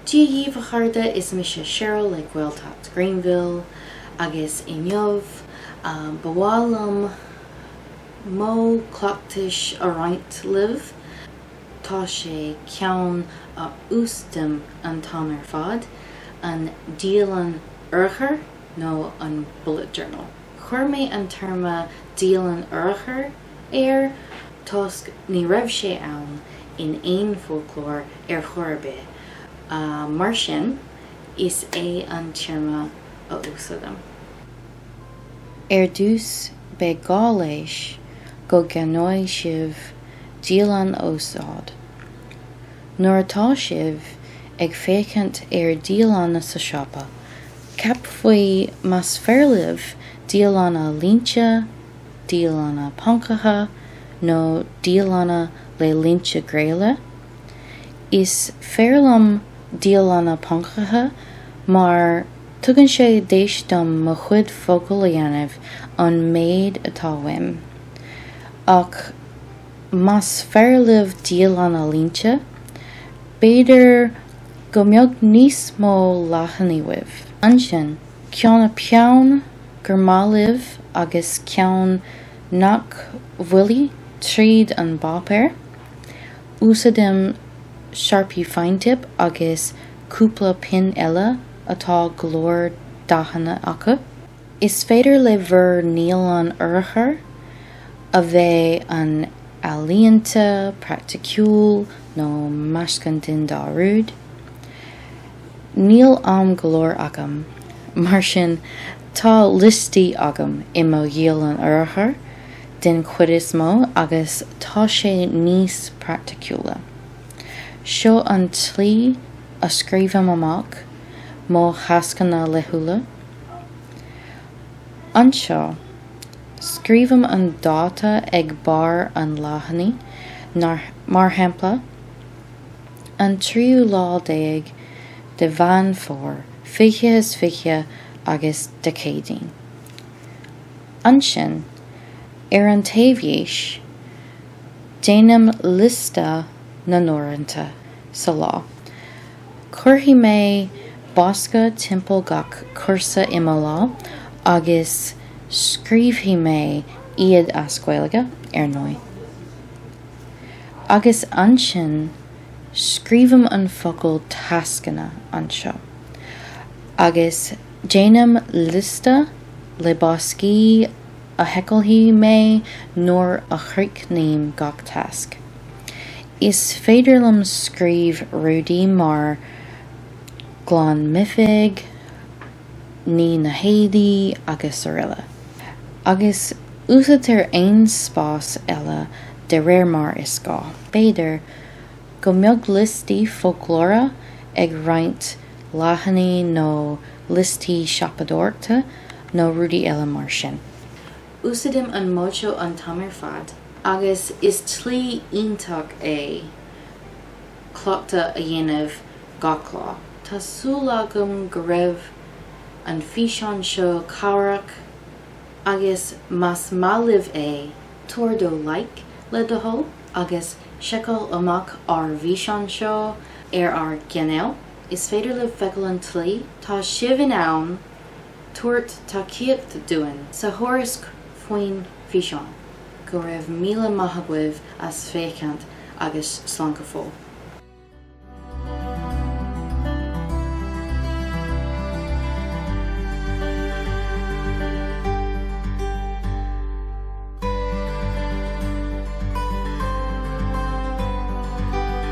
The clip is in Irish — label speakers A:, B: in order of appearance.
A: Dia dhíbh a chairde, is mise Cheryl le Gaeltacht Greenville agus inniu ba mhaith liom mo chleachtais a roinnt libh. Tá sé ceann a úsáidim an t-am ar fad, an dialann urchair nó an bullet journal. Chuir mé an téarma dialann urchair air toisc ní raibh sé ann in aon foclóir ar chor ar bith, mar sin is é an téarma a úsáidim. Ar dtús beidh gá leis go gceannóidh sibh dialann a úsáid. Nuair atá sibh ag féachaint ar dialanna sa siopa, ceap faoi más fearr libh dialanna línte, dialanna poncaithe nó dialanna le línte greille. Is fearr liom dialanna poncaithe mar tugann sé deis dom mo chuid focal a dhéanamh an méid atá uaim. Ach más fearr libh dialanna línte, b'fhéidir go mbeadh níos mó leathanaigh uaibh. Ansin, ceannaigh peann gur maith libh agus ceann nach bhfuilfidh tríd an bpáipéar. Úsáidim Sharpie Fine Tip agus cúpla pinn eile atá go leor dathanna acu. Is féidir le bhur ndialann urchair a bheith an ealaíonta, praiticiúil nó meascán den dá rud. Níl am go leor agam, mar sin tá liostaí agam i mo dhialann urchair den chuid is mó agus tá sé níos praiticiúla. Seo an tslí a scríobhaim amach mo thascanna laethúla. Anseo, scríobhaim an dáta ag barr an leathanaigh, mar shampla, an tríú lá déag de Mheán Fómhair 2020 agus Dé Céadaoin. Ansin, ar an taobh dheis, déanaim liosta na n-uaireanta sa lá. Cuirfidh mé bosca timpeall gach cúrsa i mo lá agus scríobfaidh mé iad as Gaeilge, ar ndóigh. Agus ansin scríobhaim an focal tascanna anseo agus déanaim liosta le boscaí a sheiceálfaidh mé nuair a chríochnaím gach tasc. Is féidir liom scríobh rudaí mar glan m'oifig, nigh na héadaí agus araile. Agus úsáidtear aon spás eile de réir mar is gá. B'fhéidir go mbeadh liostaí foclóra ag roinnt leathanaigh nó liostaí siopadóireachta nó rudaí eile mar sin. Úsáidim an modh seo an t-am ar fad agus is tslí iontach é cleachtadh a dhéanamh gach lá. Tá súil agam go raibh an físeán seo cabhrach agus más maith libh é, tabhair do like le do thoil agus seiceáil amach ár bhfíseán seo ar ár gcainéal. Is féidir libh feiceáil an tslí tá sibh in ann tabhairt tacaíocht dúinn sa thuairisc faoin bhfíseán. Go raibh míle maith agaibh as féachaint agus slán go fóill.